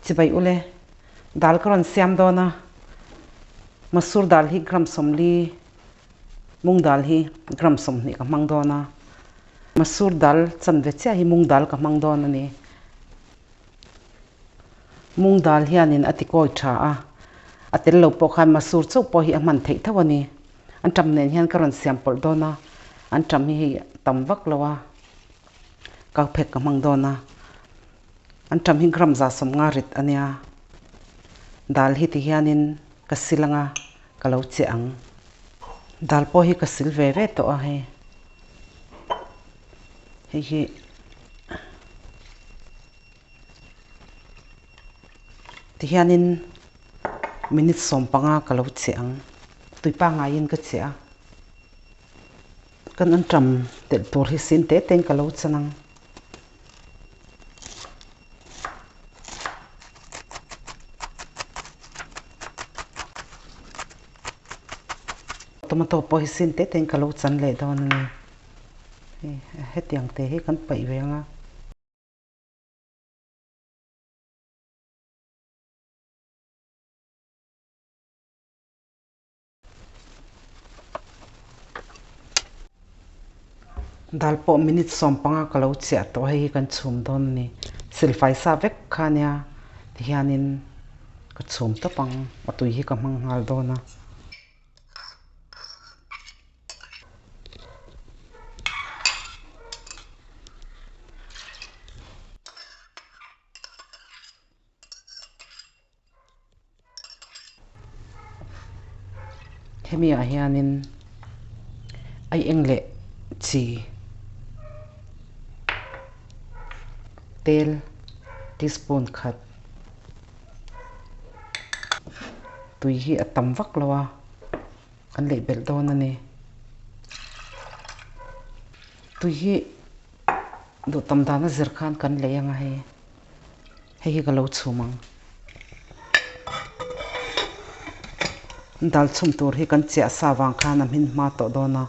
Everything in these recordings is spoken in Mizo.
Chibai ule, dal ka rawn siam dawn a, Masur dal hi gram 40, mung dal hi gram 20 ka hmang dawn a, Masur dal chanve chiah hi mung dal ka hmang dawn a ni. Mung dal hianin a ti kawi tha a, a tel lo pawh khan Masur chauh pawh hi a hman theih tho a ni. An ṭam nen hian ka rawn siam pawlh dawn a, an ṭam hi hei tam vak lo a, kau phek ka hmang dawn a. An ṭam hi gram 150 rit a nia. Dal hi ti hianin ka sil anga ka lo chiah ang. Dal pawh hi ka sil ve ve tawh a hei. Hei hi ti hianin minute 15 ka lo chiah ang. Tui pangaiin ka chiah a. Kan an ṭam telh tur hi sin te tein ka lo chan ang. Tomato pawh hi sin te tein ka lo chan leh dawn a ni. Hei hetiang te hi kan paih ve ang a. Dal pawh minute 15 ka lo chiah tawh hei hi kan chhum dawn a ni. Silfai sa vek kha ania tihianin ka chhum tawp ang a tui hi ka hmang nghal dawn a. Hemi ah hianin ai eng leh chi tel teaspoon khat tui hi a tam vak lo a kan leh belh dawn a ni tui hi duh tam dan a zir khan kan lei ang a hei. Hei hi ka lo chhum ang. Dal chhum tur hi kan chiah sa vang khan a hmin hma tawh dawn a.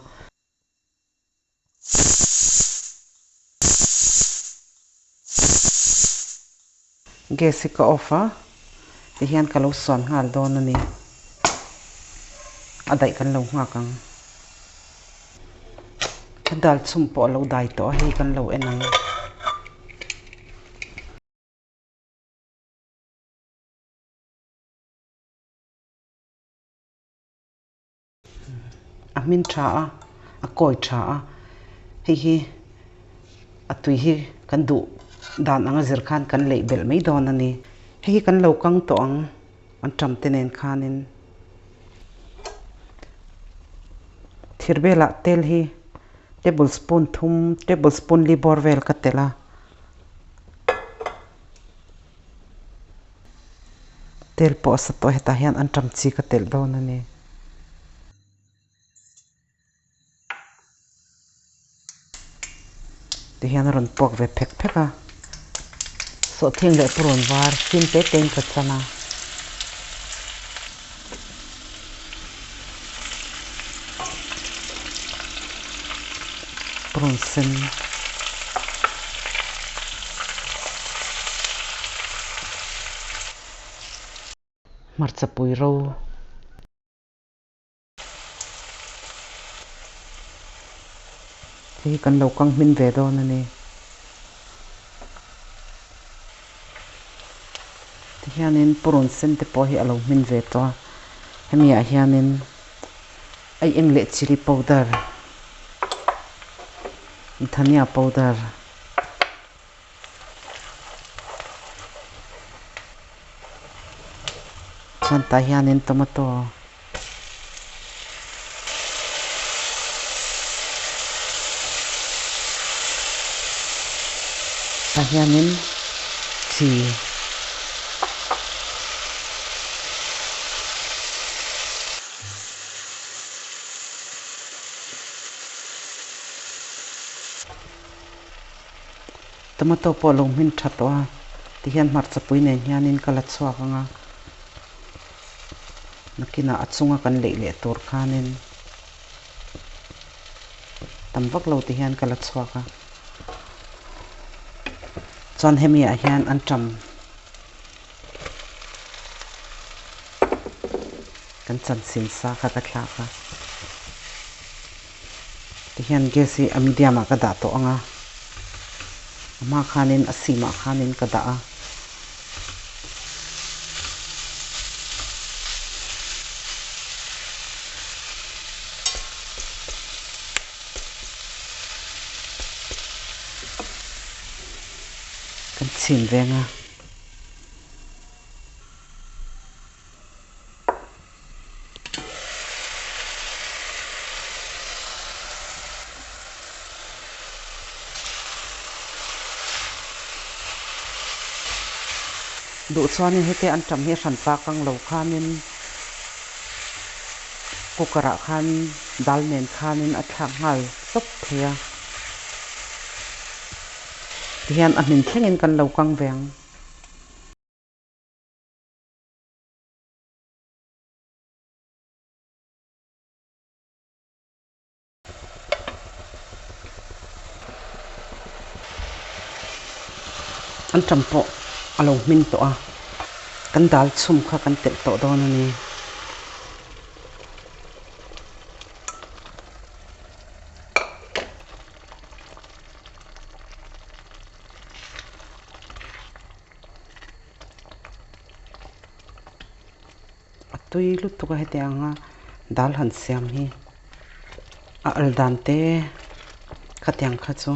Gas hi ka off a, tihian ka lo suan nghal dawn a ni. A daih kan lo nghak ang. Ka dal chhum pawh a lo dai tawh a, hei kan lo en ang. A hmin tha a, a kawi tha a, hei hi a tui hi kan duh dan anga zir khan kan leih belh mai dawn a ni. Hei hi kan lo kang tawh ang an ṭam te nen khanin. Thir velah tel hi tablespoon thum tablespoon li bawr vel ka telh a. Tel pawh a sa tawh hetah hian an ṭam chi ka telh dawn a ni. Ti hian a rawn puak ve phek phek a, sawhthing leh purawn var fim te te in ka chan a. Purawn sen. Hmarcha pui ro. Hei hi kan lo kang hmin ve dawn a ni. Tihianin purun sen te pawh hi a lo hmin ve tawh a, hemi ah hianin ai eng leh chilli powder, dhania powder. Chuan tah hianin tomato tah hianin chi Tomato pawh a lo hmin tha tawh a, tihian hmarcha pui nen hianin ka la chhuak ang a, nakinah a chunga kan leih leh tur khanin tam vak lo ti hian ka la chhuak a, chuan hemi ah hian an ṭam Kan chanchin sa kha ka thlak a. Tihian gas hi a medium ah ka dah tawh ang a, a hma khanin a sim ah khanin ka dah a. Kan chhin veng a. Duh chuanin hete an ṭam hi a hran pa kang lo khanin cooker ah khan dal nen khanin a thlak nghal tawp thei a, tihian a hmin thlengin kan lo kang ve ang. An ṭam pawh a lo hmin tawh a, kan dal chhum kha kan telh tawh dawn a ni. A tui lutuk a heti anga dal han siam hi a al dan te khatiang kha chu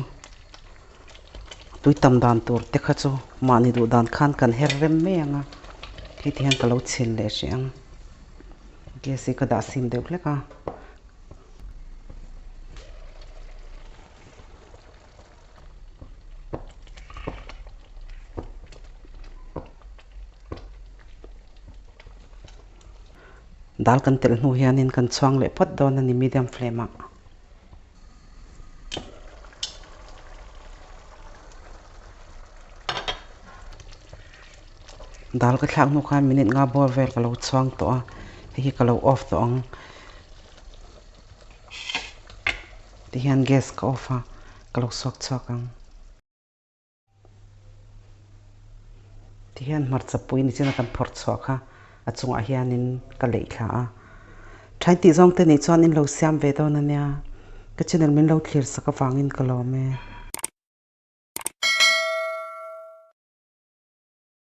tui tam dan tur te kha chu mahni duh dan khan kan her rem mai ang a hei ti hian ka lo chhin leh hrih ang gas hi ka dah sim deuh hlek a. Dal kan telh hnu hianin kan chhuang leh phawt dawn a ni medium flame ah. Dal ka thlak hnu khan minute nga bawr vel ka lo chhuang tawh a, hei hi ka lo off tawh ang. Tihian gas ka off a, ka lo suak chhuak ang. Tihian hmarcha pui ni china kan phawrh chhuah kha a chungah hianin ka leih thla a. Thain tih zawng te nih chuan in lo siam ve dawn ania. Ka channel min lo thlir sak avangin ka lawm e.